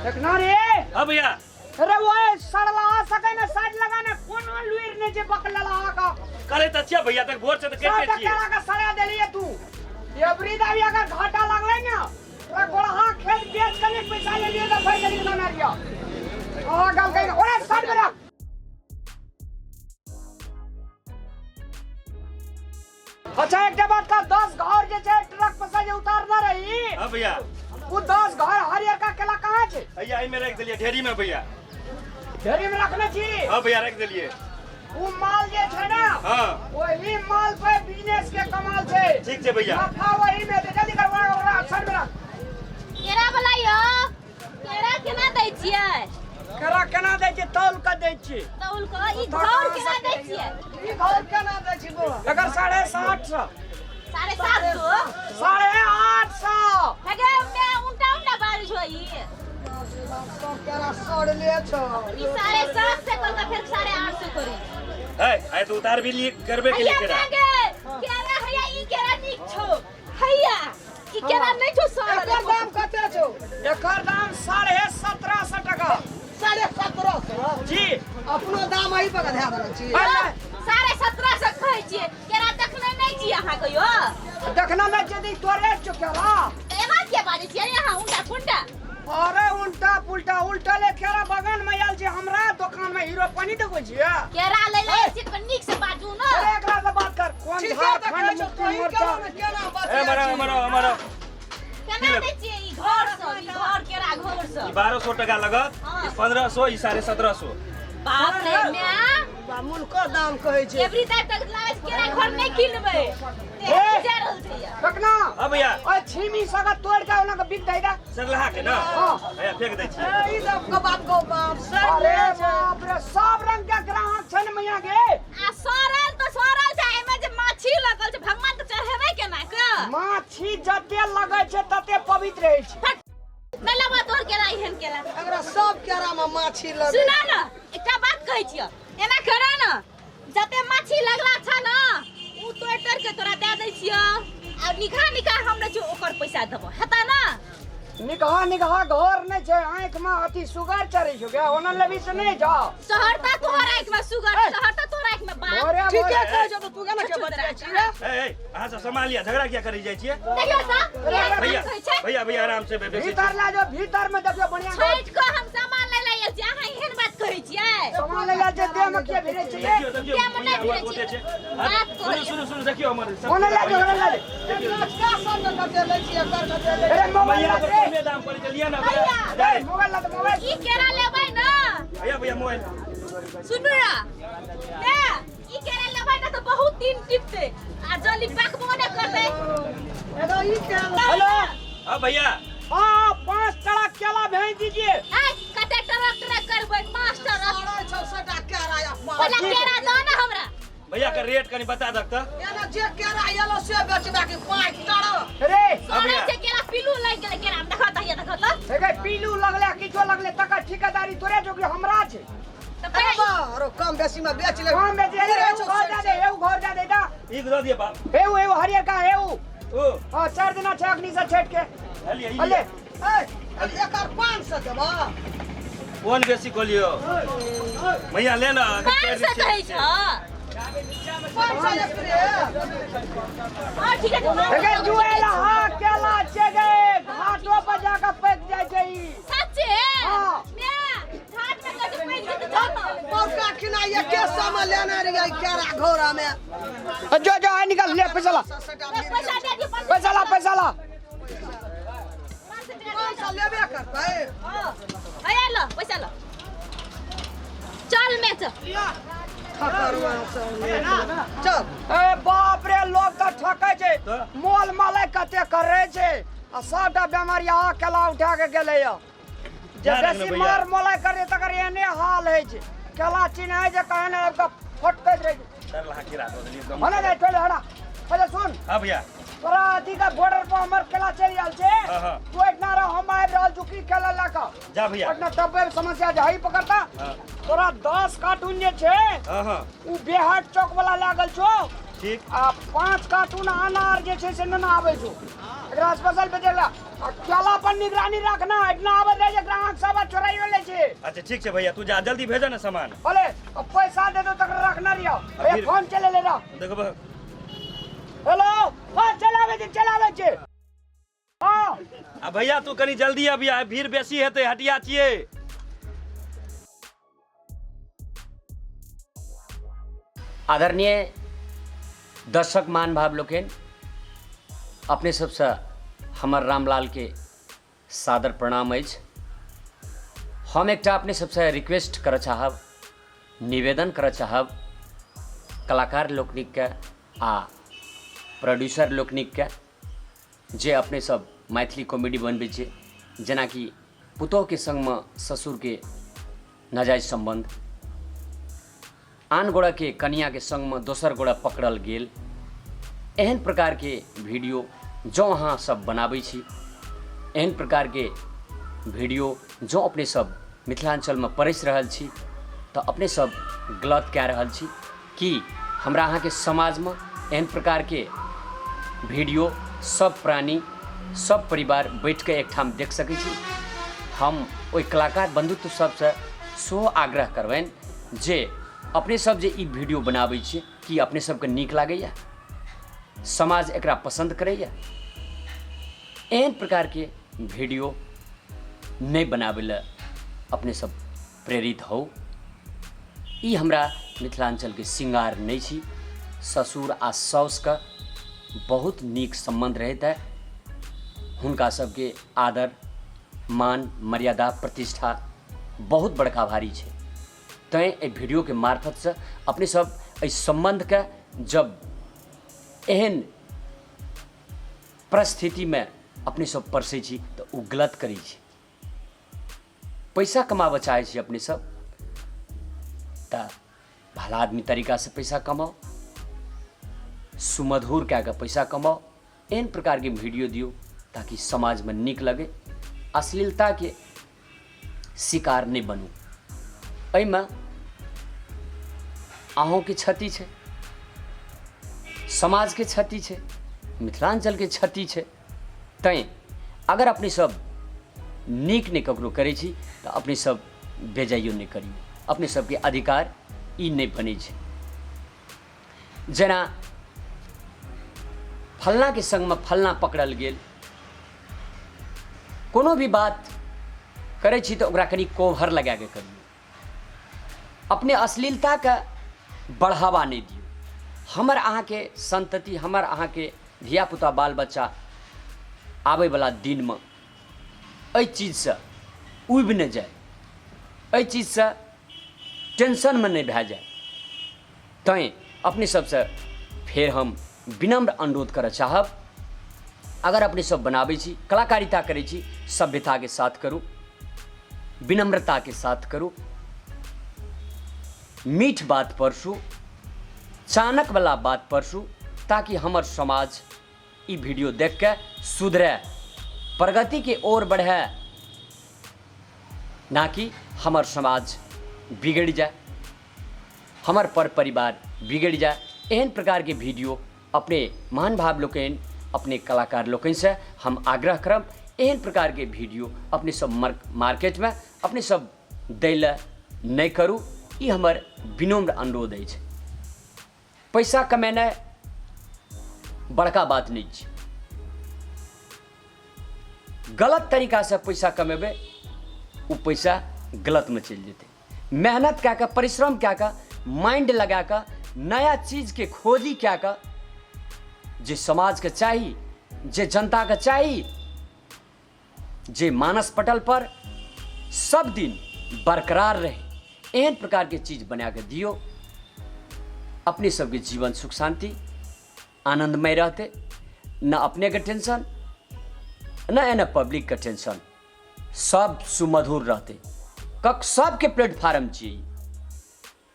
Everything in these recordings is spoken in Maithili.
देखना रे। हाँ भैया। अरे वो सड़ला सकै ना साइड लगाना कोनो लुइर नै जे बकलला का। करे त छियै भैया तक भोर से त सबटा करिते छियै। केला के सड़ा देलिए तू। एबरी दाबी अगर घाटा लगलै ना तोरा गोड़हा खेत बेच के नहीं पैसा ले लियो त भरि गेली ना रिया। अहाँ गल कहि ओरे साइड में रख। अच्छा एकटा बात का 10 घर जे छै ट्रक पर से जे उतारने रही। हाँ भैया। उ 10 घर हरियर का केला कहाँ छै? भैया एहिमे राखि देलियै ढेरी में भैया। ढेरी में रखने छी? हाँ भैया राखि देलियै। उ माल जे छै ना, हाँ। वही माल पे बिजनेस के कमाल छै। ठीक छै भैया। नफा वही में छै। जल्दी कर ओकरा ओकरा साइड में रख। केरा वाला यौ, केरा केना दै छियै? केरा केना दै छियै? तौल के दै छियै। तौल के। ई घौर केना दै छियै? ई घौर केना दै छी बौआ? एकर 750। 750? 850। हेगे मैं उल्टा उल्टा बारिश होई। सब केरा सड़ले छौ। ई 750 कल का फिर 850 करी। है आइ तो उतार भी लिए करबे के लिए हैया केरा। के केरा हैया ई केरा नीक छौ। हैया ई केरा नहीं छौ सड़ल। एकर दाम कते छौ? एकर दाम 1750 टका। 1750? जी। अपनो दाम एही पर धए देने छी। 1750 कहै छियै, केरा देखने नहीं छियै अहाँ कहियो? देखना नहीं छियै तऽ ई तोरे छौ केरा। एना किया बाजै छियै अहाँ उल्टा पुल्टा? अरे उल्टा पुल्टा उल्टले केरा बगान में आयल छै हमरा दुकान में हीरो पानी देबै छियै। केरा लै ले आयल छियै तऽ नीक से बाजू ने। अरे एकरा से बात कर। कोन ठीके तऽ झारखंड कहै छौ, मुक्ति तोही मोर्चा। केना ने केना ए बतियाइ मरा छी। मरा मरा। केना दै छियै ई घर सब, ई घर केरा घर सब? ई 1200 टका लगत, हाँ। ई 1500, ई 1750। बाप रे म्या। बा मुल्को दाम कहै छै। एवरी टाइम तक लागै छै केरा घर नहि किनबै। ए! जा रहल छै या। ककना? हाँ भैया। ओए छीमी सगा तोड़ के ओना के बिक दे दा। सरलहा के ना? हाँ। भैया फेंक दै छियै। ए, ई सब गो बाप गो बाप, सड़ले अरे छै। बाप रे, सब रंग के ग्राहक छै ने मैया के। आ सड़ल तऽ सड़ल छै, एहिमे जे माछी लगल छै भगवान के चढ़ेबै केना के? माछी जते लगै छै तते पवित्र रहै छै। फट, नहि लेबऽ तोहर केरा एहन केरा। एकरा सब केरा में माछी लगै। सुना न, एकटा बात कहै छियौ, एना करऽ न, जते माछी लगला छ न उ तोड़ि तोड़ि के तोरा दए दै छियौ, आ निघा निघा हम लै छियौ ओकर पैसा देबौ, हेतौ न? निगहा निगहा घर नहि छै, आँखि में अथी सुगर चढ़ै छौ गे, ओना लेबी से नहि जाओ। सहरता तोहर आँखि में सुगर, ए! सहरता तोहर आँखि में बाप। भोरे ठीके भोरे। कहै छौ तऽ तू केना के बतियाइ छी रे? ए ए अहाँ सब सम्हाल लिअ, झगड़ा किया करै जाइ छियै? देखियौ तऽ, इएह बात भैया कहै छै। भैया भैया आराम से बेसी। भीतर ला जाओ, भीतर में देखियो बढ़िया घर। छठि कऽ हम सामान लै लए आयल छी, अहाँ एहन बात कहै छियै? सामान लै लए जे देह में के भिड़ै छै? देखियौ देखियौ देह में नहि भैया हमर भिड़ै गोटे छै। छै। बात सुनू कहलियै। सुनू सुनू देखियौ हमर सब ओने ला जाओ, ओने ला जाओ। लचका सब ने कते लै छी, एकर कते लै अरे छी। मोबाइल भैया ला पर दे। कमे दाम पड़ै छै, लिअ ना भैया। भैया। ए, मोबाइल ला दे, मोबाइल। ई केरा लेबै ने? भैया भैया मोबाइल। सुनू ने, ले, ई केरा लेबै ने तऽ बहुत दिन टिकतै आ जल्दी पाकबो नहि करतै। एगो ई केरा। हेलो। हाँ भैया। हाँ, 5 ट्रक केला भेज दीजिए। ए, कते ट्रक ट्रक करबै? 5 ट्रक। सड़ै छौ सबटा केरा अपना। पहिला केरा दऽ ने हमरा। भैया के रेट कनी बता दक त। एना जे केरा एलो से बेचबा के 5 ट्रक। रे। हाँ सड़ै भैया। छै केरा, पीलू लागि गेलै केरा मे, देखऽ तऽ हैया देखऽ तऽ। हे गे, पीलू लगले किछो लगले तकर ठेकेदारी तोरे जोगी हमरा छै। तऽ अरे पहिले बा, अरे कम बेसी में बेच ले। कम बेसी अरे रे एगो छौ घर जा दे, एगो घर जा दे दा। ई दऽ दिअ बाप। एगो एगो हरियर का एगो। ओ। हाँ, 4 दिना छै अग्नि से छेट के। अलिए, ई अले। ए, एकर 500 देबा। कोन बेसी कहलियो? भैया ले ना, अगर 500 चारि कहै छौ। 500 एक रे। हाँ, ठीक है, हे गे, जुएला, हाँ, केला छै गे, घाटो पर जाके पैक जाइ छै ई। सच्चे? हाँ। म्या, घाट में कथी पैक जेतै चल न। बड़का खिना एके समय लेने रहियै केरा घोड़ा में। जो जो आइ निकल ले पैसा ला। सस्ता तो पैसा दे दियो, 500। पैसा ला, पैसा ला। 500 टका 500 लेबे करतै। हाँ। हैया ल, पैसा ल। चल में चल। ठकरुआ सब। चल। ए बाप रे, लोग तऽ ठकै छै, तऽ? मोल मालै कते करै छै आ सबटा बेमारी अहाँ केला उठा के गेलै यऽ। जे जा बेसी रखने भैया। मार मोलाई करे तकर एहने हाल होइ छै, केला चिन्है छै कहे ने आबि कऽ फटकैत रहै छै। सरलहा केरा दऽ देलियै एकदम। भने जाइ टोले हटा। अच्छा सुन। हाँ भैया। तोरा अथी के बॉर्डर पर हमर केला चलि आयल छै। हाँ, हाँ। तू एहिठिना रह, हम आबि रहल छी की केला लए कऽ। जा भैया। ओहिठिना तब समस्या जे हई पकड़ता। हाँ। तोरा 10 कार्टून जे छै, हाँ, हाँ। उ बेहट चौक वाला लागल छौ। ठीक। आ 5 कार्टून अनार जे छै से नेने आबै छौ, एकरा स्पेशल बेचै ला। आ केला पर निगरानी रखना, एहिठिना आबैत रहै छै ग्राहक सब। अच्छा ठीक छै भैया, तू जा जल्दी भेज ने सामान। अरे अब पैसा दे दो तक रखना रियो। ए फोन चले ले रहा। देखबो। हेलो, हां चलावे छी, चलावे छी। हां आ भैया तू कनी जल्दी अभी आ, भीड़ बेसी हेतै, हटिया छियै। आदरणीय दर्शक महानुभाव लोकनि, अपने सबसँ हमर रामलाल के सादर प्रणाम अछि। हम एकटा अपने सबसँ रिक्वेस्ट करऽ चाहब, निवेदन करऽ चाहब कलाकार लोकनिके आ प्रोड्यूसर लोकनिके, जे अपने सब मैथिली कॉमेडी बनबै छियै, जेनाकि पुतोहके सङ्गमे ससुरके नाजायज सम्बन्ध, आन गोड़ाके कनियाके सङ्गमे दोसर गोड़ा पकड़ल गेल, एहन प्रकारके वीडियो जँ अहाँ सब बनाबै छी, एहन प्रकारके वीडियो जँ अपने सब मिथिलाञ्चलमे परसि रहल छी, तऽ अपने सब गलत कए रहल छी। कि हमरा अहाँके समाजमे एहन प्रकारके वीडियो सब प्राणी सब परिवार बैठिके एकठाम देख सकै छी? हम ओहि कलाकार बन्धुत्व सबसँ सेहो आग्रह करबनि जे अपने सब जे ई वीडियो बनाबै छी, कि अपने सबके नीक लागैए? समाज एकरा पसन्द करैए? एहन प्रकारके वीडियो नहि बनाबै लए अपने सब प्रेरित हो। ई हमरा मिथिलाञ्चलके श्रृंगार नहि छी। ससुर आ साउसके बहुत नीक सम्बन्ध रहैत है, हुनका सबके आदर मान मर्यादा प्रतिष्ठा बहुत बड़का भारी छै। तैँ एहि वीडियोके मार्फतसँ अपने सब एहि सम्बन्धके जब एहन परिस्थितिमे अपने सब परसै छी तऽ ओ गलत करै छी। पैसा कमाबऽ चाहै छी अपने सब तऽ भला आदमी तरीकासँ पैसा कमाउ, सुमधुर कए कऽ पैसा कमाउ, एहन प्रकारके वीडियो दियौ ताकि समाजमे नीक लगै, अश्लीलताके शिकार नहि बनू। एहिमे अहूँके क्षति छै, समाजके क्षति छै, मिथिलाञ्चलके क्षति छै। तैँ अगर अपने सब नीक नहि ककरो करै छी तऽ अपने सब बेजाइयो नहि करियौ, अपने सबके अधिकार ई नहि बनै छै। जेना फल्लाँके सङ्गमे फल्लाँ पकड़ल गेल, कोनो भी बात करै छी तऽ ओकरा कनि कोभर लगाके करियौ, अपने अश्लीलताके बढ़ावा नहि दियौ। हमर अहाँके सन्तति, हमर अहाँके धियापुता बाल बच्चा आबैवला दिनमे एहि चीजसँ उबि नहि जाय, एहि चीजसँ टेंशनमे नहि भए जाय। तैँ अपने सबसँ फेर हम विनम्र अनुरोध करऽ चाहब, अगर अपने सब बनाबै छी, कलाकारिता करै छी, सभ्यताके साथ करू, विनम्रताके साथ करू, मीठ बात परसू, चानकवला बात परसू, ताकि हमर समाज ई वीडियो देख के सुधरे, प्रगतिके ओर बढ़े, ना कि हमर समाज बिगड़ि जाय, हमर पर परिवार बिगड़ि जाय। एहन प्रकारके वीडियो अपने महान भाव लोकनि, अपने कलाकार लोकनिसँ हम आग्रह करब, एहन प्रकारके वीडियो अपने सब मार्केटमे अपने सब दै लए नहि करू, ई हमर विनम्र अनुरोध अछि। पैसा कमेनाइ बड़का बात नहि छै, गलत तरीकासँ पैसा कमेबै ओ पैसा गलतमे चलि जेतै। मेहनत कए कऽ, परिश्रम कए कऽ, माइंड लगा कऽ, नया चीजके खोजी कए कऽ जे समाजके चाही, जे जनताके चाही, जे मानस पटल पर सब दिन बरकरार रहे, एहन प्रकारके चीज बना कऽ दियौ। अपने सबके जीवन सुख शान्ति आनन्दमय रहतै, न अपनेके टेंशन न एना पब्लिकके टेंशन, सब सुमधुर रहतै। कक सबके प्लेटफार्म छियै,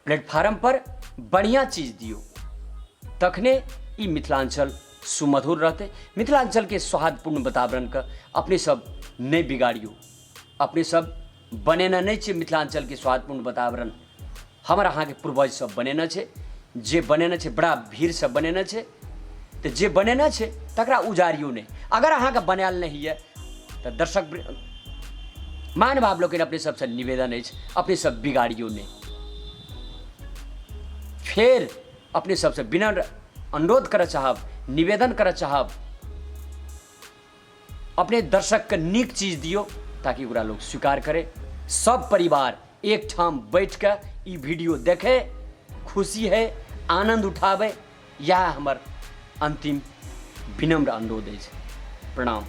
प्लेटफार्म पर बढ़िआँ चीज दियौ तखने ई मिथिलाञ्चल सुमधुर रहतै। मिथिलाञ्चलके सौहार्दपूर्ण वातावरणके अपने सब नहि बिगाड़ियौ, अपने सब बनेने नहि छियै मिथिलाञ्चलके सौहार्दपूर्ण वातावरण, हमर अहाँके पूर्वज सब बनेने छै, जे बनेने छै बड़ा भीड़सँ बनेने छै, तऽ जे बनेने छै तकरा उजाड़ियौ नहि। अगर अहाँके बनायल नहि होइए तऽ दर्शक मान भाव लोकनि अपने सबसँ निवेदन अछि, अपने सब बिगाड़ियौ नहि। फेर अपने सबसँ विनम्र अनुरोध करऽ चाहब, निवेदन करऽ चाहब, अपने दर्शकके नीक चीज दियौ ताकि ओकरा लोक स्वीकार करे। सब परिवार एकठाम बैठ के ई वीडियो देखे, खुशी है, आनंद उठावे। यह हमर अंतिम विनम्र अनुरोध अछि। प्रणाम।